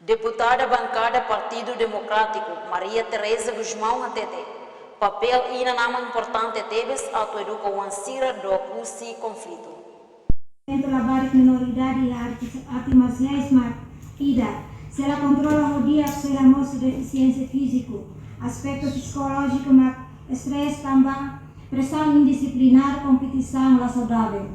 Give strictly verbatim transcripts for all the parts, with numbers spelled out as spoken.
Deputada Bankada Partidu Demokrátiku, Maria Teresa Gusmão hatete, papél inan-aman importante tebes atu eduka oan sira dook husi konflitu. Entre labarik menoridade iha arte, arte marsiais mak ida, se la kontrola ho di'ak, sei hamosu defisiénsia fíziku, aspetu psikolójiku mak estrés tanba presaun indisiplinár, kompetisaun la saudavel.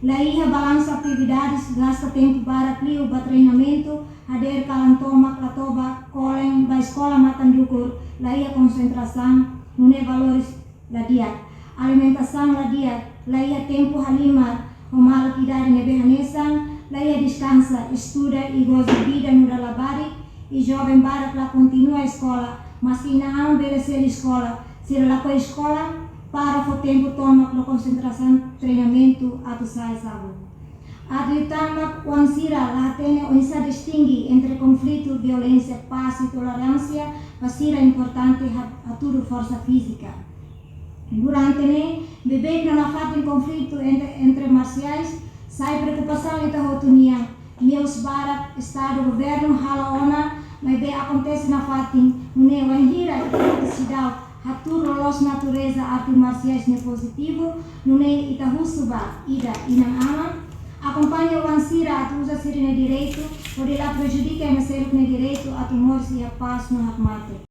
La iha balansu atividades, gasta tempu barak liu ba treinamentu, hadeer kalan tomak la toba, kolen ba eskola matan dukur, la iha konsentrasaun, nune'e valores la di'ak, alimentasaun la di'ak, la iha tempu halimar ho maluk idade ne'ebé hanesan, la iha deskansa, estuda i goza vida nu'udar labarik, i joven barak la kontinua eskola, maski inan-aman bele selu eskola, sira lakohi eskola, para fó tempu tomak no konsentrasaun treinamentu atu sa'e salvu. Atu ita mak oan sira la hatene oinsá distinge entre konflitu, violénsia, pás i toleránsia, ba sira importante ha-, hatudu forsa fízika. Durante ne'e, beibeik no nafatin konflitu entre, entre marsiais sai preokupasaun ita hotu nian. Meius barak, Estadu, governu halo ona, maibé akontese nafatin, nune'e wainhira ita hotu seidauk hatuur loloos natureza arte marsiais ne'e pozitivu, nune'e ita husu ba ida, inan-aman, akompaña oan sira atu uza sira-nia direitu, hodi la prejudika ema seluk nia direitu atu moris iha pás no hakmatek.